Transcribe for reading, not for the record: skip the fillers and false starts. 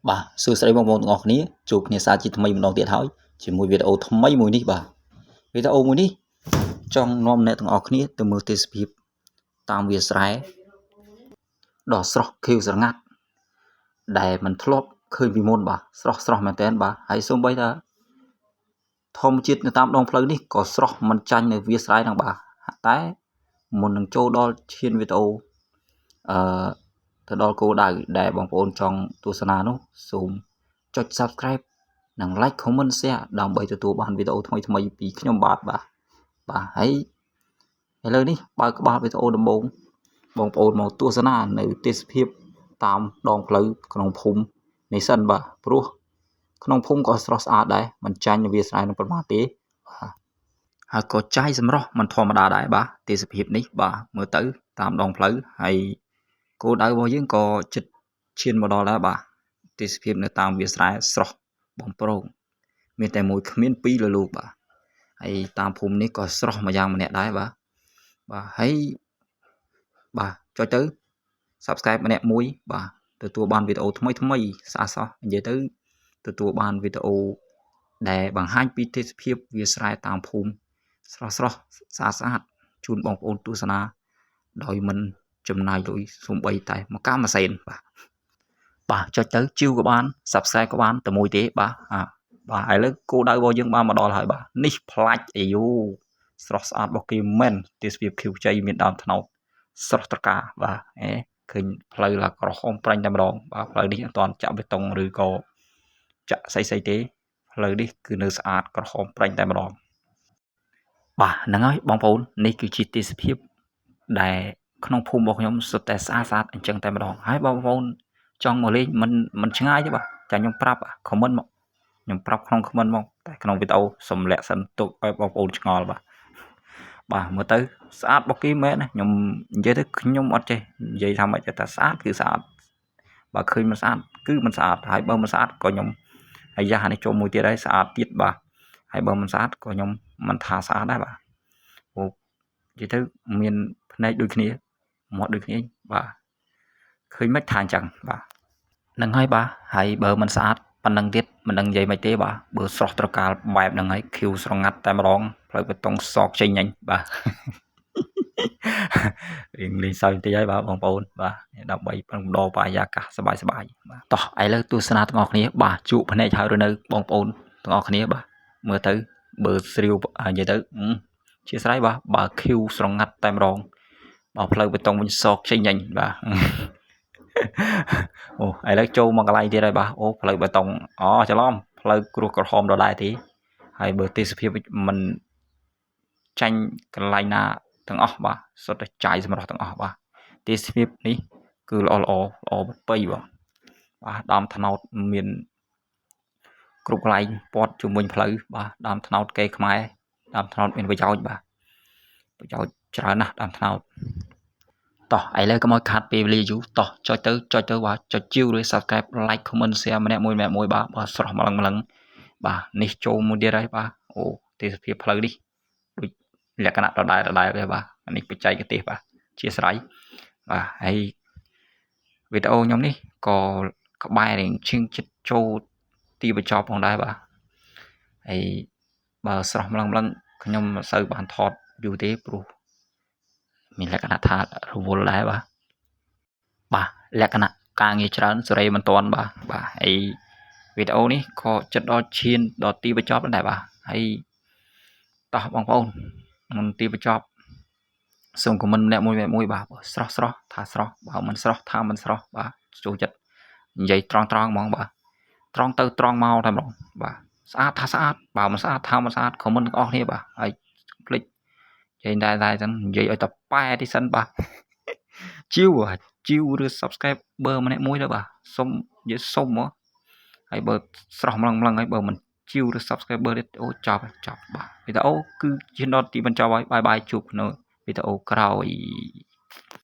បាទសួស្តីបងប្អូនទាំងអស់គ្នាជួបគ្នាសាជាថ្មីម្ដងទៀតហើយជាមួយវីដេអូថ្មីមួយនេះបាទវីដេអូមួយនេះចង់នាំអ្នកទាំងអស់គ្នាទៅមើលទេសភាពតាមវាលស្រែដ៏ស្រស់ខៀវស្រងាត់ដែលមិនធ្លាប់ឃើញពីមុនបាទស្រស់ស្រស់មែនតើបាទហើយសូម្បីថាធម្មជាតិនៅតាមដងផ្លូវនេះក៏ស្រស់មិនចាញ់នៅវាលស្រែហ្នឹងបាទតែមុននឹងចូលដល់ឈានវីដេអូអឺទៅដល់គោលដៅដែលបងប្អូនចង់ទស្សនានោះសូមចុច Subscribe និង Like Comment Share ដើម្បីទទួលបានវីដេអូថ្មីៗពីខ្ញុំបាទបាទបាទហើយឥឡូវនេះបើកក្បាលវីដេអូដំបូងបងប្អូនមកទស្សនានៅទេសភាពតាមដងផ្លូវក្នុងភូមិនេះសិនបាទព្រោះក្នុងភូមិក៏ស្រស់ស្អាតដែរមិនចាញ់វាលស្រែនឹងប្រមាណទេបាទហើយក៏ចាយសម្រស់មិនធម្មតាដែរបាទទេសភាពនេះបាទមើលទៅតាមដងផ្លូវហើយគោលដៅរបស់យើងក៏ចិត្តឈានមកដល់ដែរបាទទេសភាពនៅតាមវាលស្រែស្រស់បំប្រងមានតែមួយគ្មានពីរលើលោកបាទហើយតាមភូមិនេះក៏ស្រស់មួយយ៉ាងម្នាក់ដែរបាទបាទហើយបាទចុចទៅ Subscribe ម្នាក់មួយបាទទទួលបានវីដេអូថ្មីថ្មីស្អាតសោះនិយាយទៅទទួលបានវីដេអូដែលបង្ហាញពីទេសភាពវាលស្រែតាមភូមិស្រស់ស្រស់ស្អាតស្អាតជូនបងប្អូនទស្សនាដោយមិនចំណាយលុយសំបីតែមកកាម៉ាសេនបាទបាទចុចទៅជីវក៏បាន Subscribe ក៏បានតែមួយទេបាទអាបាទឥឡូវគោលដៅរបស់យើងបានមកដល់ហើយបាទនេះផ្លាច់អាយូស្រស់ស្អាតរបស់គេមែនទេសភាពខៀវខ្ចីមានដើមត្នោតស្រស់ត្រកាបាទអេឃើញផ្លូវឡាក្រហមប្រាញ់តែម្ដងបាទផ្លូវនេះអត់ទាន់ចាក់បេតុងឬក៏ចាក់ស្អីស្អីទេផ្លូវនេះគឺនៅស្អាតក្រហមប្រាញ់តែម្ដងបាទហ្នឹងហើយបងប្អូននេះគឺជាទេសភាពដែលក្នុងភូមិរបស់ខ្ញុំសុទ្ធតែស្អាតស្អាតអញ្ចឹងតែម្ដងហើយបងប្អូនចង់មកលេងមិនមិនឆ្ងាយទេបាទចាខ្ញុំប្រាប់ comment មកខ្ញុំប្រាប់ក្នុង comment មកតែក្នុងវីដេអូសុំលាក់សិនទុកឲ្យបងប្អូនឆ្ងល់បាទបាទមើលទៅស្អាតរបស់គេមែនណាខ្ញុំនិយាយទៅខ្ញុំអត់ចេះនិយាយថាម៉េចតែស្អាតគឺស្អាតបើឃើញមិនស្អាតគឺមិនស្អាតហើយបើមិនស្អាតក៏ខ្ញុំហើយយ៉ានេះចូលមួយទៀតហើយស្អាតទៀតបាទហើយបើមិនស្អាតក៏ខ្ញុំមិនថាស្អាតដែរបាទព្រោះនិយាយទៅមានភ្នែកដូចគ្នាមាត់ដូចគ្នាបាទឃើញមិនថាអញ្ចឹងបាទនឹងហើយបាទហើយបើមិនស្អាតប៉ុណ្ណឹងទៀតមិនដឹងនិយាយមិនទេបាទបើស្រស់ត្រកាលបែបហ្នឹងហើយខៀវស្រងាត់តែម្ដងផ្លូវបេតុងសកចេញញញបាទរៀងលេងសើចបន្តិចហើយបាទបងប្អូនបាទដើម្បីកំដរបរិយាកាសសប្បាយសប្បាយបាទតោះឥឡូវទស្សនាទាំងអស់គ្នាបាទជក់ភ្នែកហើយឬនៅបងប្អូនទាំងអស់គ្នាបាទមើលទៅបើស្រាវនិយាយទៅជាស្រ័យបាទបើខៀវស្រងាត់តែម្ដងបើផ្លូវបេតុងវិញសកចេញញញបាទអូឥឡូវចូលមកកន្លែងទៀតហើយបាទអូផ្លូវបេតុងអូច្រឡំផ្លូវគ្រោះក្រហមដដែលទេហើយបើទេសភាពមិនចាញ់កន្លែងណាទាំងអស់បាទសុទ្ធតែចាយសម្រស់ទាំងអស់បាទទេសភាពនេះគឺល្អល្អល្អបៃបាទបាទដើមត្នោតមានគ្រប់កន្លែងព័ទ្ធជុំវិញផ្លូវបាទដើមត្នោតកេខ្មែរដើមត្នោតមានប្រយោជន៍បាទប្រយោជន៍ច្រើនណាស់ដើមត្នោតតោះឥឡូវកុំឲ្យខាត់ពេលវេលាយូរតោះចុចទៅចុចទៅបាទចុចជីវឬ Subscribe Like Comment Share ម្នាក់មួយម្នាក់មួយបាទបាទស្រស់ម្លឹងម្លឹងបាទនេះចូលមួយទៀតហើយបាទអូទេសភាពផ្លូវនេះដូចលក្ខណៈដដែលដដែលទេបាទនេះបច្ចេកទេសបាទជាស្រ័យបាទហើយវីដេអូខ្ញុំនេះក៏ក្បែររៀងឈឹងចិត្តចូលទីបញ្ចប់ផងដែរបាទហើយបើស្រស់ម្លឹងម្លឹងខ្ញុំមិនសូវបានថតយូរទេព្រោះមានលក្ខណៈថារវល់ដែរបាទបាទលក្ខណៈការងារច្រើនសេរីមិនតាន់បាទបាទហើយវីដេអូនេះក៏ចិត្តដល់ឈានដល់ទីបញ្ចប់ដែរបាទហើយតោះបងប្អូនមុនទីបញ្ចប់សូម comment ម្នាក់មួយម្នាក់មួយបាទស្រស់ស្រស់ថាស្រស់បើមិនស្រស់ថាមិនស្រស់បាទចូលចិត្តនិយាយត្រង់ត្រង់ហ្មងបាទត្រង់ទៅត្រង់មកតែម្ដងបាទស្អាតថាស្អាតបើមិនស្អាតថាមិនស្អាត comment ទាំងអស់គ្នាបាទហើយភ្លេចនិយាយដែរដែរចឹងនិយាយឲ្យតែប៉ែទីសិនបាទជីវជីវឬ Subscribe បើម្នាក់មួយទៅបាទសុំនិយាយសុំមកហើយបើស្រស់ម្លឹងម្លឹងហើយបើមិនជីវឬ Subscriber ទៀតអូចប់ចប់បាទវីដេអូគឺជាដល់ទីបញ្ចប់ហើយ bye bye ជួបនៅវីដេអូក្រោយ។